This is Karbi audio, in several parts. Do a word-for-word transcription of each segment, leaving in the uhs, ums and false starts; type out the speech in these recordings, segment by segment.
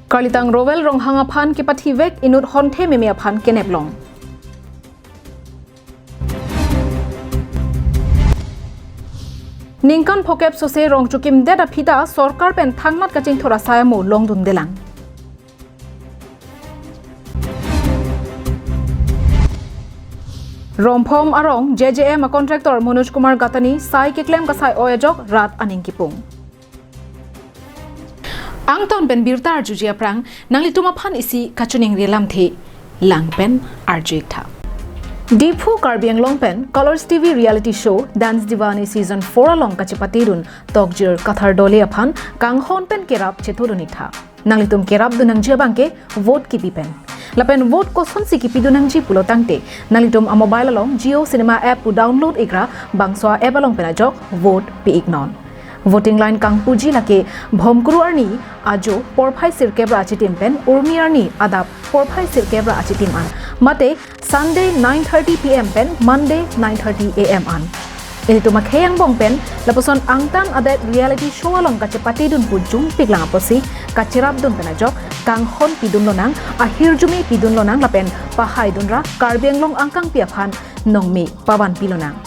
Karlitang Rowel Ronghang aphan kepathivek inut honthe meme aphan keneplong. Ningkan phokep sose rong chukimdet aphi ta sorkar pen thangnat kachingthur asai amo longdundelang. Romphom arong J J M a contractor Manoj Kumar Gatani sai keklem kasai-oi ajok rat aning kipung. Angton pen birta arjuji aphrang nanglitum aphan isi kachiningri alamthe lang pen arju-ik tha. Diphu Karbi Anglong pen Colors T V reality show Dance Deewani season four along kachepatedun tokjir Kathar Doli aphan kanghon pen kerap chetudun-ik tha. Nanglitum kerapdun nangji abangke vote kipi pen. Lapen vote kosonsi kipidun nangji pulo tangte, nanglitum a mobile along Jio Cinema app pu download-ikra bangso a app along pen ajok vote pi-iknon. Voting line kangpuji lake Bhomkuru arni ajo porphai sirkep ra achitim pen Urmi arni adap porphai sirkep ra achitim an, mate Sunday nine thirty P M pen Monday nine thirty A M an. Ilitum akhei angbong pen lapuson angtan adet reality show along kachepatedun pu jungpiklang apotsi kacherapdun pen ajok kanghon pidun lonang, ahirjume pidun lonang lapen pahaidunra Karbi Anglong angkangpi aphan nongme pavanpi lonang.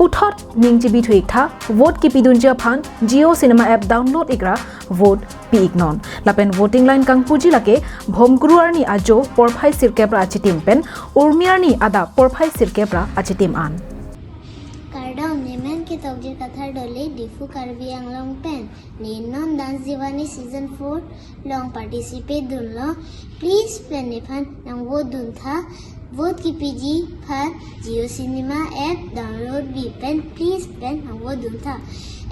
Puthot ning chibithu-ik tha, vote kipidunji aphan Jio Cinema app download-ikra vote pi-iknon. Lapen voting line kangpuji lake Bhomkuru arni ajo porphai sirkep ra achitim pen Urmi arni adap porphai sirkep ra achitim an. Kardom, nemen ke tokjir Kathar Doli, Diphu Karbi Anglong pen. Ne non Dance Deewani season four along participate dunlo. Please pen nephan nang vote dun tha. Vote kipiji aphan Jio Cinema app download-bi pen please pen nang vote dun tha.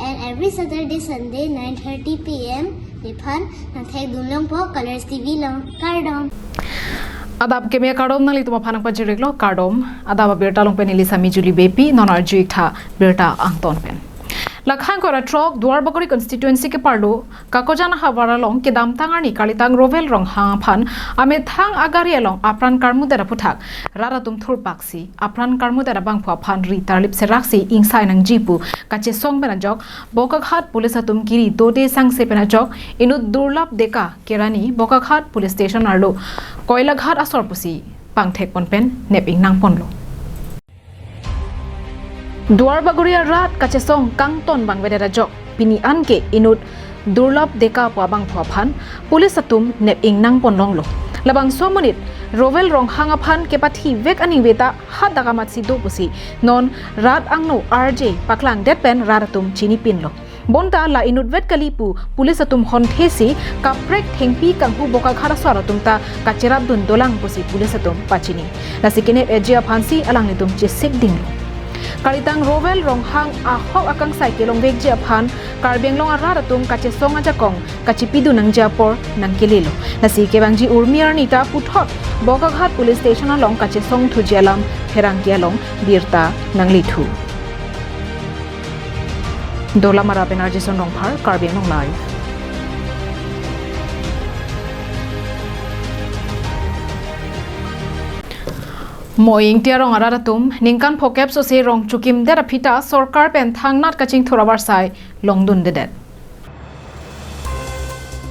And every Saturday, Sunday, nine thirty P M nephan nang thekdun longpo Colors T V along. Kardom. Adap keme kardom, nanglitum aphan nangpajir-iklo kardom. Adap abirta along pen neli Sami Juli Beypi, non arju-ik tha birta angton pen. Lakha ingkoi ra throk Duarbagori constituency keparlo Kakojan ahavar along kedamtang arni karlitang Rowel Ronghang aphan amethang agari along apran karmudet aphuthak rat atum thurpaksi apran karmudet abangphu aphan ri tarlip seraksi ingsai nangji pu kachesong pen ajok Bokaghat police atum kiri dode sangse pen ajok inut Durlab Deka Kerani Bokaghat police station arlo Koilaghat asor pusi pangthekpon pen nep-ing nangponlo. Duarbagori arat kachesong kangton bangvedet ajok pini anke inut Durlab Deka pu abangphu aphan police atum nep-ing nangponlonglo. Labangso amonit Rowel Ronghang aphan kepathivek aningve ta hadak amatsi do pusi non rat angno R J paklangdet pen rat atum chinipinlo. Bonta la inutvet kali pu police atum honthesi kaprek thengpi kanghu Bokaghat asor atum ta kacherapdun dolang pusi police atum pachini. Lasi kenep-etji aphansi alanglitum chesik dinglo. Karlitang Rowel Ronghang ahok akangsai kelongvekji aphan Karbi Anglong arat atum kachesong ajakong kachipidun nangji apor nangkelelo. Lasi kevangji Urmi arni ta puthot Bokaghat police station along kachesong thuji alam pherangke along birta nanglithu. Dolamara pen R J Son Rongphar, Karbi Anglong Live. Moi Ingti arong arat atum ningkan phokep sose rong chukimdet aphi ta sorkar pen thangnat kachingthur avarsai longdundedet.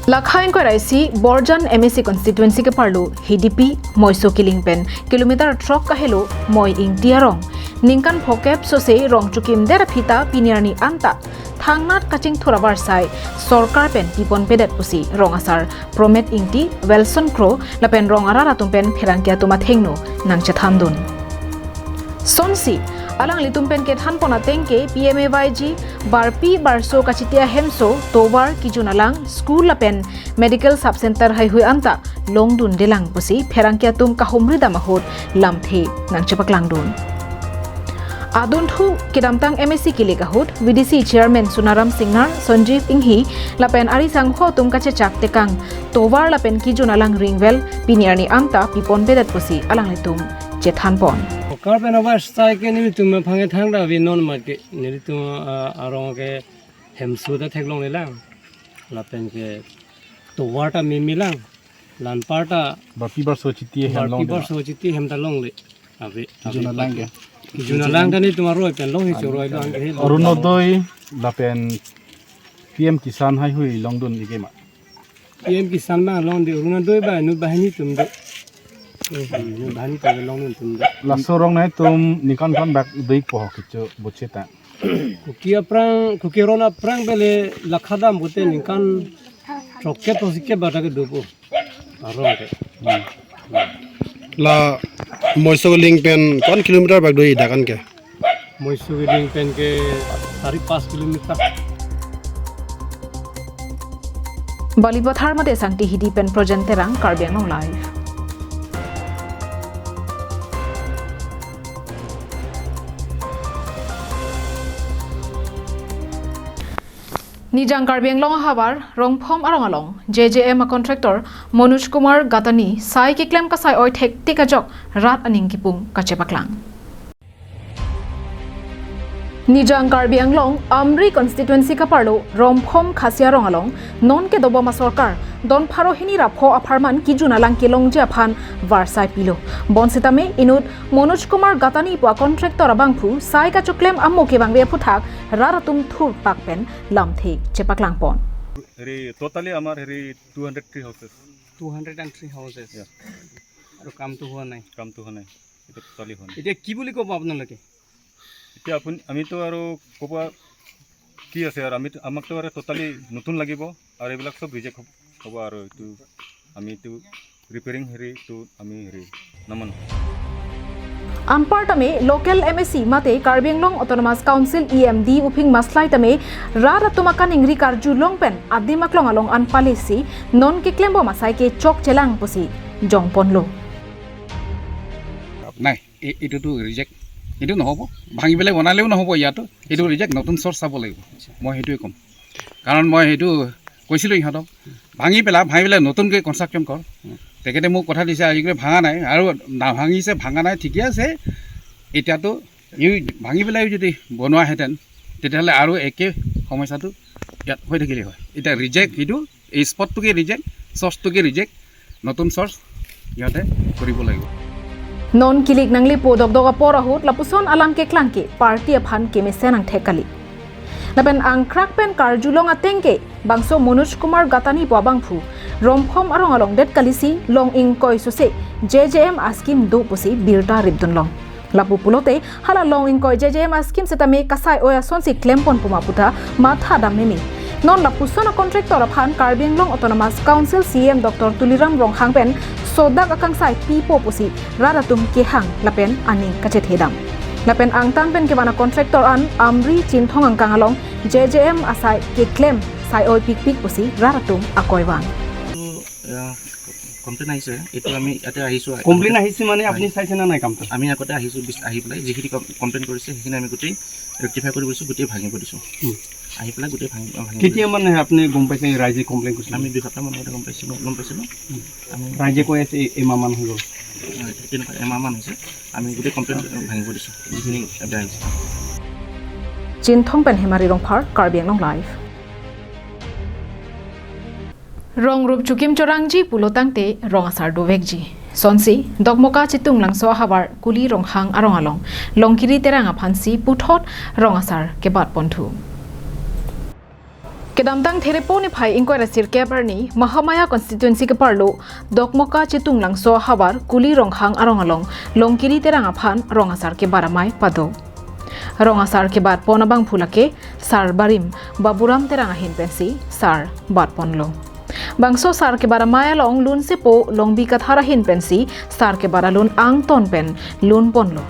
Lakha ingkoi ra isi Borjan M A C constituency keparlo Hidipi Moiso Kiling pen kilometer throk kahelo Moi Ingti arong ningkan phokep sose rong chukimdet aphi ta pini arni anta thangnat kachingthur avarsai sorkar pen piponpedet pusi rong asar Promet Ingti, Wilson Kro lapen rong arat atum pen pherangke atum athengno nangchethandun. Sonsi alanglitum pen kethanpon ateng ke P M A Y G barpi barso kachiti ahemso, tovar, kijun alang, school lapen medical sub center haihui anta longdundelang pusi pherangke atum kahumri dam ahut lamthe nangchepaklangdun. Adunthu kedamtang M A C kilik ahut V D C chairman Sunaram Singnar, Sanjeev Inghi lapen ari sangho atum kachechak tekang tovar lapen kijun alang ringvel pini arni anta piponpedet pusi alanglitum chethanpon. Sorkar pen avarsai ke nelitum aphan ke thangta avenon, mate nelitum, ah, arong ke hemso ta theklonglelang. Lapen ke tovar ta memelang. Lanpar ta barpi barso chiti hem barpi longle. Barso chiti hem ta longle. Ave, kijun alang ke. Kijun alang ta nelitum aroi pen long hi choroi lang ke. Arunodoi lapen P M Kisan haihui longdun-ik ma? P M Kisan abang longdun, Orunodoi abang inut banghini atum do. Hmm, inut banghini atum longdun atum do. Laso arong nangtum ningkan kron bak do-ikpo ho kecho bocheta? Kuki aphrang, Kuki aron aphrang pen le lakha dam pute ningkan throkkep throksi kep bak ta kedopo. Arong ke. Hmm. La Moiso Kiling pen ko-an kilometer bak do-ik dak an ke? Moiso Kiling pen ke sari pas kilometer. Balipathar mate Sangti Hidi pen Projen Terang, Karbi Anglong Live. Nijang Karbi Anglong ahavar Rongphom arong along J J M a contractor Manoj Kumar Gatani sai keklem kasai-oi thektik ajok rat aning kipung kachepaklang. Nijang Karbi Anglong Amri constituency kaparlo Rongphom Khasia arong along non kedobom asorkar don pharo hini ra pho apharman kijun alang kelongji aphan varsai pilo. Bonsitame inut Manoj Kumar Gatani pu a contractor abangphu sai kachoklem amo kevangve aphuthak rat atum thurpak pen lamthe chepaklangpon. হেৰি, totally আমাৰ হেৰি, two hundred three houses। Two hundred and three houses। Yeah। আৰু কামটো হোৱা নাই? কামটো হোৱা নাই, এতিয়া totally হোৱা নাই। এতিয়া কি বুলি ক'ব আপোনালোকে? এতিয়া আপুনি, আমিতো আৰু ক'ব কি আছে আৰু, আমি, আমাকতো আৰু totally নতুন লাগিব আৰু এইবিলাক চব ৰিজেক্ট হ'ব, হ'ব আৰু এইটো আমিতো ৰিপেয়াৰিং হেৰিটো আমি হেৰি নামানো। Anpartame local M A C mate Karbi Anglong Autonomous Council E M D Uphing Maslai tame rat atum akaningri karjulong pen adim aklong along an palisi non keklembom asai ke chokchelang pusi jongponlo. নাই, এ- এইটোতো ৰিজেক্ট, এইটো নহ'ব, ভাঙি পেলাই বনালেও নহ'ব ইয়াতো, এইটো ৰিজেক্ট, নতুন চ'ৰ্চ চাব লাগিব, মই সেইটোৱে ক'ম। কাৰণ মই সেইটো কৈছিলোঁ ইহঁতক, ভাঙি পেলা, ভাঙি পেলাই নতুনকৈ কনষ্ট্ৰাকশ্যন কৰ। তেখেতে মোক কথা দিছে, আজিকালি ভাঙা নাই আৰু নাভাঙিছে, ভাঙা নাই, ঠিকে আছে। এতিয়াতো এই ভাঙি পেলাই যদি বনোৱাহেঁতেন, তেতিয়াহ'লে আৰু একে সমস্যাটো ইয়াত হৈ থাকিলে হয়। এতিয়া ৰিজেক্ট সেইটো, এই স্পটটোকে ৰিজেক্ট, চ'ৰ্চটোকে ৰিজেক্ট, নতুন চ'ৰ্চ সিহঁতে কৰিব লাগিব। Non kilik nanglipo dokdok apor ahut lapuson alam keklang ke party aphan kemesen angthek kali. Lapen angkrak pen karjulong ateng ke bangso Manoj Kumar Gatani pu abangphu Rongphom arong along det kalisi long ingkoi sose J J M a scheme do pusi birta ripdunlong. Lapu pulote hala long ingkoi J J M a scheme setame kasai-oi asonsi klemponpo ma puta matha dam meme. Non lapuson a contractor aphan Karbi Anglong Autonomous Council C E M Doctor Tuliram Ronghang pen sodak akangsai pipo pusi rat atum kehang lapen aning kachethedam. Lapen angtan pen kevan a contractor an Amri Chinthong angkang along J J M asai keklem sai-oi pikpik pusi rat atum akoi vang. এইটো, এয়া, কমপ্লেইন আহিছে, এইটো আমি ইয়াতে আহিছোঁ। কমপ্লেইন আহিছে মানে আপুনি চাইছে নে নাই কামটো? আমি আগতে আহিছোঁ, বিচ- আহি পেলাই যিখিনি কম- কমপ্লেইন কৰিছে সেইখিনি আমি গোটেই ৰেক্টিফাই কৰি দিছোঁ, গোটেই ভাঙিব দিছোঁ। হুম। আহি পেলাই গোটেই ভাঙি ভাঙি কেতিয়া মানে আপুনি গম পাইছে এই ৰাইজে কমপ্লেইন কৰিছে? আমি দুই সপ্তাহমান আগতে গম পাইছিলোঁ, গম পাইছিলোঁ। আমি ৰাইজে কৈ আছে এ- এমাহমান হৈ গ'ল। হয়, তেনেকুৱা এমাহমান হৈছে। আমি গোটেই কমপ্লেইন ভাঙিব দিছোঁ, যিখিনি ইয়াতে আহিছে। Chinthong pen Hemari Rongphar, Karbi Anglong Live. Rong rup chukim chorangji pulo tangte rong asar dovekji. Sonsi, Dokmoka Chetunglangso ahavar Kuli Ronghang arong along Longkiri Terang aphansi puthot rong asar kebatponthu. Kedamtang Therepo niphai ingkoi ra sirkep arni Mahamaya constituency keparlo Dokmoka Chetunglangso ahavar Kuli Ronghang arong along Longkiri Terang aphan rong asar kebat amei pado. Rong asar kebatpon abangphu lake sar barim Baburam Terang ahin pensi sar batponlo. Bangso sar kebat amei along lunsepo Longbi Kathar ahin pensi sar kebat alun angton pen lunponlo.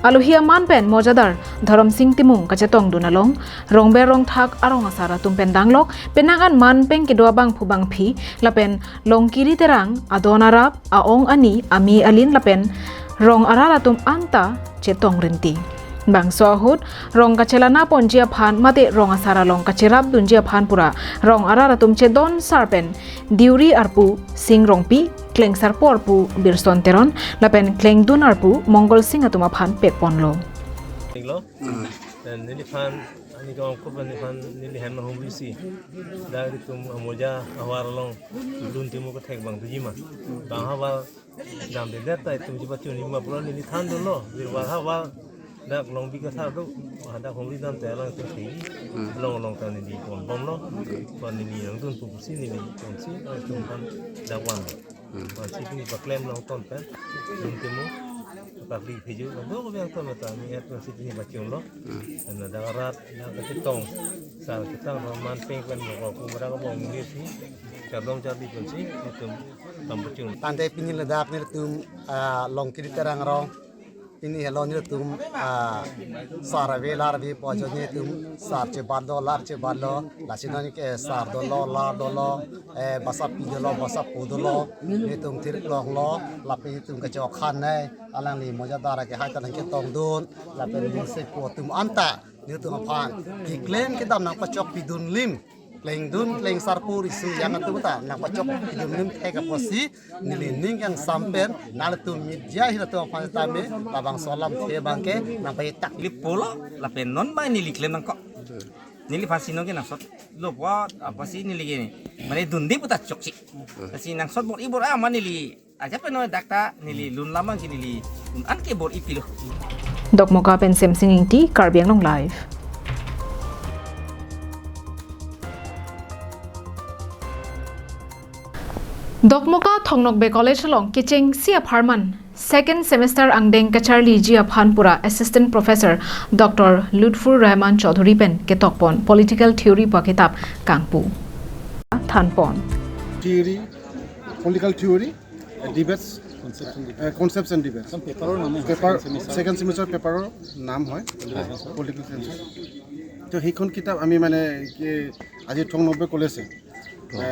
Alohi aman pen mojadar Dhorom Sing Timung kachetongdun along rongber rongthak arong asar atum pen danglok penang an manpeng kedo abangphu bangphi lapen Longkiri Terang adon arap, aong ani, ame alin lapen rong arat atum anta chetong rinti. Bangso ahut rong kachelang ponji aphan mate rong asar along kacherapdunji aphan pura rong arat atum chedon sar pen diuri arpu Sing Rongpi, klengsarpo arpu Birson Teron lapen klengdun arpu Mongol Sing atum aphan pekponlo. Lo, neliphan ani kong ko neliphan neli hem humri si. Dari tum amoja ahavar along dun timu ko thek bang tuji ma. Bang ahavar damde det ta itum jiba tuni ma pulo neli thandunlo. Birbar ahavar Dak Longbi Kathar do, hadak Hongri dam te alangtum si. Hmm. Along along ta neli ponbomlo. Pan neli nangdun pusi neli ponsi, alangtum kan dak van. Hmm. Vansi pini paklem along ton pen. Nung temu. Pakli phiju, do ko biang ton ta ni et vansi pini pachunlo. Hmm. Karena dak rat, dak kachetong. Sar ketang roman peng pen moko kumra ko bong ni si. Chardom charli ponsi, nelitum kampachun. Tangte pini ladak nelitum, ah, Longkiri Terang rong. Pini helo nelitum, ah, sar ave lar ave pu ajoine nelitum sar chebatlo lar chebatlo, lasi non ke sar dolo lar dolo, eh, basapi dolo basapo dolo, nelitum thirklonglo, lapen nelitum kachokhan nai, alangli mojadar ke hai ta nangketongdun, lapen nelisepo atum anta nelitum aphan keklem kedam nangpachokpidun lim. Plengdun, pleng sarpo riso yang atum ta nangpachokpidun lim thek apotsi, neli ning kangsam pen, nanglitum media ahin atum aphan tame, labangso alamthe abang ke nangpatak. Neli pulo, lapen non abang neli klem nangkok. Neliphansi non ke nangsotlo pu apotsi neli ke, mane dunde pu ta chokche. Lasi nangsot bor-i bor-a ma neli ajat pen non dak ta neli lun lam abang ke neli lun an ke bor-i pilo. Dokmoka pen Semsing Ingti, Karbi Anglong Live. Dokmoka Thong Nokbe College along kechengsi apharman second semester angdeng kacharliji aphan pura Assistant Professor Doctor Lutfur Rahman Chaudhury pen ketokpon political theory pu akitap kangpu. Thanpon. Theory, political theory, debates, concepts and debates. Paper, second semester paper নাম হয় political science. তো সেইখন কিতাপ আমি মানে কি আজি থং নব্বৈ কলেজে, এ,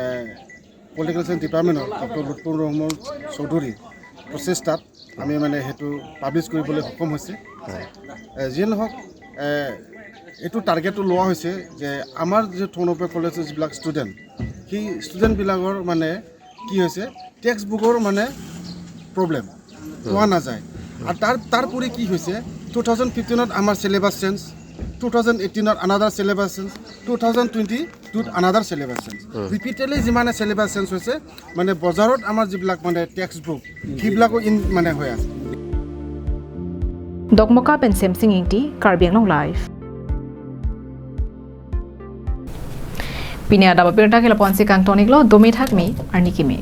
পলিটিকেল চায়েন্স ডিপাৰ্টমেণ্টৰ ডক্টৰ লুৎফুৰ ৰহমান চৌধুৰী প্ৰচেষ্টাত আমি মানে সেইটো পাব্লিছ কৰিবলৈ সক্ষম হৈছে। এ, যিয়ে নহওক, এ, এইটো টাৰ্গেটটো লোৱা হৈছে যে আমাৰ যে থং নব্বৈ কলেজৰ যিবিলাক ষ্টুডেণ্ট, সেই ষ্টুডেণ্টবিলাকৰ মানে কি হৈছে, টেক্সট বুকৰ মানে প্ৰব্লেম পোৱা নাযায়। আৰু তাৰ, তাৰ উপৰি কি হৈছে, টু থাউজেণ্ড ফিফটিনত আমাৰ চিলেবাছ চেঞ্জ, টু থাউজেণ্ড এইটিনত another syllabus change, two thousand twenty টুত আনাডাৰ চিলেবাছ চেঞ্জ। ৰিপিটেডলি যিমানে চিলেবাছ চেঞ্জ হৈছে, মানে বজাৰত আমাৰ যিবিলাক মানে টেক্সট বুক, সেইবিলাকো ইন মানে হৈ আছে। Dokmoka pen Semsing Ingti, Karbi Anglong Live. Pini adap abirta ke lapu-ansi kangtoniklo, dome thakme, arni keme.